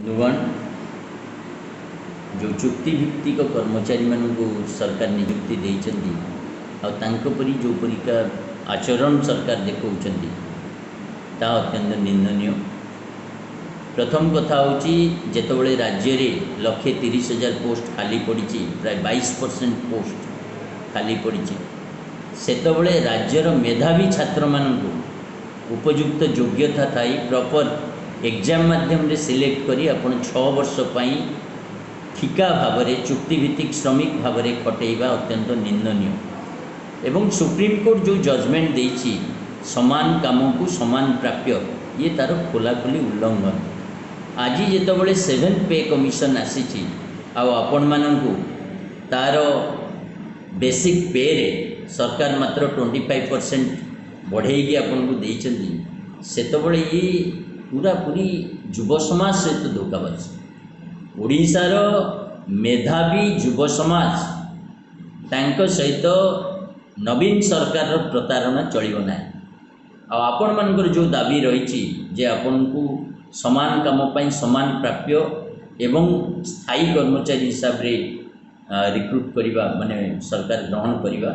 ବନ୍ଧୁଗଣ, ଯେଉଁ ଚୁକ୍ତିଭିତ୍ତିକ କର୍ମଚାରୀମାନଙ୍କୁ ସରକାର ନିଯୁକ୍ତି ଦେଇଛନ୍ତି ଆଉ ତାଙ୍କ ପରି ଯେଉଁ ପରିକା ଆଚରଣ ସରକାର ଦେଖାଉଛନ୍ତି, ତାହା ଅତ୍ୟନ୍ତ ନିନ୍ଦନୀୟ। ପ୍ରଥମ କଥା ହେଉଛି, ଯେତେବେଳେ ରାଜ୍ୟରେ 1,30,000 ପୋଷ୍ଟ ଖାଲି ପଡ଼ିଛି, ପ୍ରାୟ 22% ପୋଷ୍ଟ ଖାଲି ପଡ଼ିଛି, ସେତେବେଳେ ରାଜ୍ୟର ମେଧାବୀ ଛାତ୍ରମାନଙ୍କୁ ଉପଯୁକ୍ତ ଯୋଗ୍ୟତା ଥାଇ ପ୍ରପର୍ ଏକ୍ଜାମ୍ ମାଧ୍ୟମରେ ସିଲେକ୍ଟ କରି ଆପଣ 6 ବର୍ଷ ପାଇଁ ଠିକା ଭାବରେ, ଚୁକ୍ତିଭିତ୍ତିକ ଶ୍ରମିକ ଭାବରେ ଖଟେଇବା ଅତ୍ୟନ୍ତ ନିନ୍ଦନୀୟ। ଏବଂ ସୁପ୍ରିମକୋର୍ଟ ଯେଉଁ ଜଜମେଣ୍ଟ ଦେଇଛି, ସମାନ କାମକୁ ସମାନ ପ୍ରାପ୍ୟ, ଇଏ ତା'ର ଖୋଲାଖୋଲି ଉଲ୍ଲଙ୍ଘନ। ଆଜି ଯେତେବେଳେ ସେଭେନ୍ ପେ କମିଶନ ଆସିଛି ଆଉ ଆପଣମାନଙ୍କୁ ତା'ର ବେସିକ୍ ପେରେ ସରକାର ମାତ୍ର 25% ବଢ଼େଇକି ଆପଣଙ୍କୁ ଦେଇଛନ୍ତି, ସେତେବେଳେ ଇଏ ପୁରାପୁରି ଯୁବ ସମାଜ ସହିତ ଧୋକାବାଜି। ଓଡ଼ିଶାର ମେଧାବୀ ଯୁବ ସମାଜ, ତାଙ୍କ ସହିତ ନବୀନ ସରକାରର ପ୍ରତାରଣା ଚଳିବ ନାହିଁ। ଆଉ ଆପଣମାନଙ୍କର ଯେଉଁ ଦାବି ରହିଛି ଯେ ଆପଣଙ୍କୁ ସମାନ କାମ ପାଇଁ ସମାନ ପ୍ରାପ୍ୟ ଏବଂ ସ୍ଥାୟୀ କର୍ମଚାରୀ ହିସାବରେ ରିକ୍ରୁଟ୍ କରିବା, ମାନେ ସରକାର ଗ୍ରହଣ କରିବା,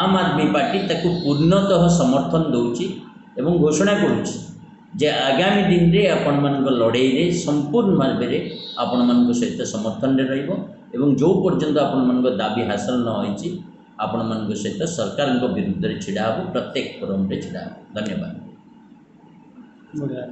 ଆମ୍ ଆଦମୀ ପାର୍ଟି ତାକୁ ପୂର୍ଣ୍ଣତଃ ସମର୍ଥନ ଦେଉଛି ଏବଂ ଘୋଷଣା କରୁଛି ଯେ ଆଗାମୀ ଦିନରେ ଆପଣମାନଙ୍କ ଲଢ଼େଇରେ ସମ୍ପୂର୍ଣ୍ଣ ଭାବରେ ଆପଣମାନଙ୍କ ସହିତ ସମର୍ଥନରେ ରହିବ ଏବଂ ଯେଉଁ ପର୍ଯ୍ୟନ୍ତ ଆପଣମାନଙ୍କ ଦାବି ହାସଲ ନ ହୋଇଛି, ଆପଣମାନଙ୍କ ସହିତ ସରକାରଙ୍କ ବିରୁଦ୍ଧରେ ଛିଡ଼ା ହେବ, ପ୍ରତ୍ୟେକ ଫୋରମ୍ରେ ଛିଡ଼ା ହେବ। ଧନ୍ୟବାଦ। ବଢ଼ିଆ।